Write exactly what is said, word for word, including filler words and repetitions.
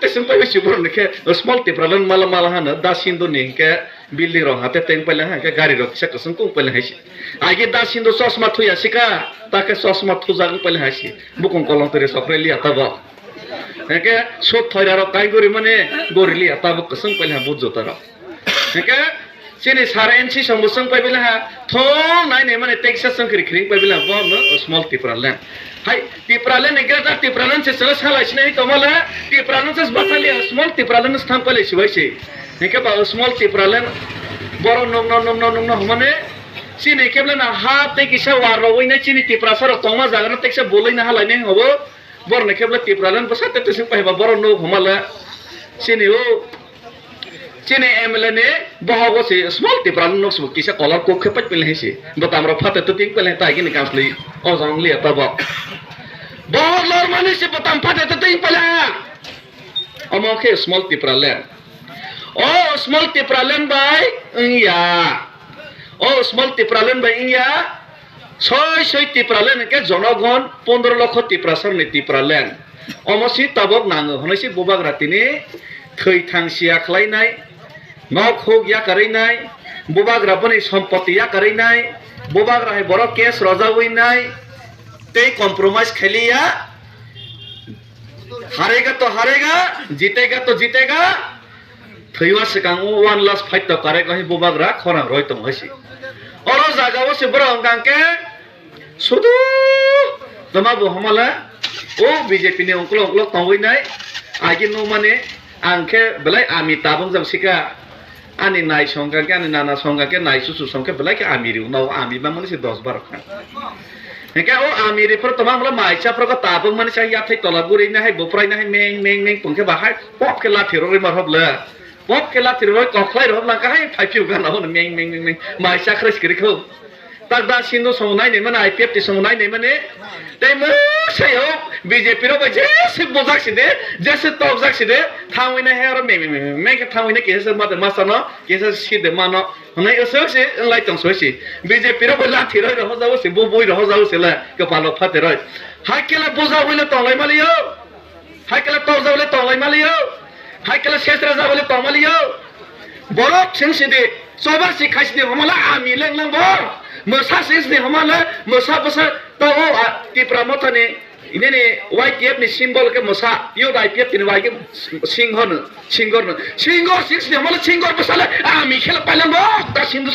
Swng pai si borok ni khe small Tipraland mala mala hano da Sindhu ni hinkhe building rok hate teng paila hinkhe gari rok kisa kwchwng kung paila hai si. Agi da Sindhu chosma thuya sika ta khe chosma thujak paila hai si. Bukung kolong twi sok liya ta bo. Hinkhe sut thoira rok kai gori mani gori liya ta bo kwchwng paila ha but juta rok. Hinkhe chini sar N C song bo swng pai bela ha, thong nai nai mani teksa swng kiri kiri pai bela ha, bo no small Tipraland. Hai, Tipraland ni greater Tipraland se sala sala sinai tongma le, Tipraland se batali small Tipraland se thang pai le sibai se. Hinkhe ba small Tipraland, boro nokno, nokno, nokno hwnmani, chini kebla na ha tei kisa war rogwi nai chini Tiprasa rok tongma jaga no teksa bolai na halai nai hobo, boro ni kebla Tipraland bwsa te te swng pai ba boro no hwnma le, chini o, Chini M L A ni bohogo se small Tipraland nok se kisa color kok khe pai pele hai se. Bwtam rok phate twtwing pele hai tai gini kanslwi. O jong liya ta bo. Bohor lor mani se bwtam phate twtwing pele ha. Omo khe small Tipraland. O small Tipraland bai wngya. O small Tipraland bai wngya. Soi soi Tipraland hwnkhe jonogon pondro lokho Tiprasa ni Tipraland. Omo si tabok nango hwnwi si bubagra tini thwi thang siya khlainai, nok huk yakarwi nai, bubagra boni sompoti yakarwi nai, bubagra hai borok case rojagwi nai, tei compromise khailiya, harega to harega, jitega to jitega, thwiwa swkang o one last fight to karek hai bubagra khorang roi tong hai si. Oro jaga o se borok hwnkha khe sudu toma bo hamala o B J P ni ungkulok ungkulok tongwi nai agi nukmani ang khe belai ami tabung jang sika ani nai songkha khe ani nana songkha khe nai susu songkhe belai khe ami riu nao ami bangmani se dos baro kha. Hingke o ami riforo toma molo mai cha phoro ko tabuk mani cha yathai tola guri na hai boprai na hai meng meng meng pungke ba hai pop ke lathi rori mar hobla. Pop ke lathi rori kokhlai rohobla ka hai phai phiu gana hono meng meng meng meng mai cha khre skiri kho. Tak da Sindhu song nai nai mani I P F T song nai nai mani. Tei mo sai ho B J P ro bai jese bojak si de, jese tokjak si de, thangwi na hai aro meng meng meng meng ke thangwi na kesa mate masa no, kesa si de mano. Hwnwi aswk se wng lai tong soi se. B J P rok bai lathi roi rohorjago se, bo bui rohorjago se le, kwpalo phateroi. Hai khe le boja ui le tong lai maliyo. Hai khe le torja ui le tong lai maliyo. Hai khe le sesra ja ui le tong maliyo. Borok sing sidi, choba si khai sidi, homa le ami leng lang bo. Mwsa sing sidi, homa le mwsa bwsa to o, a, Tipra Motha ni Inini Y T F ni symbol khe mwsa, yo da I P F T ni Y khe singho no, singor no. Singor sing sini homa le singor bwsa le, ah, ami khe le pailang bo, ta Sindhu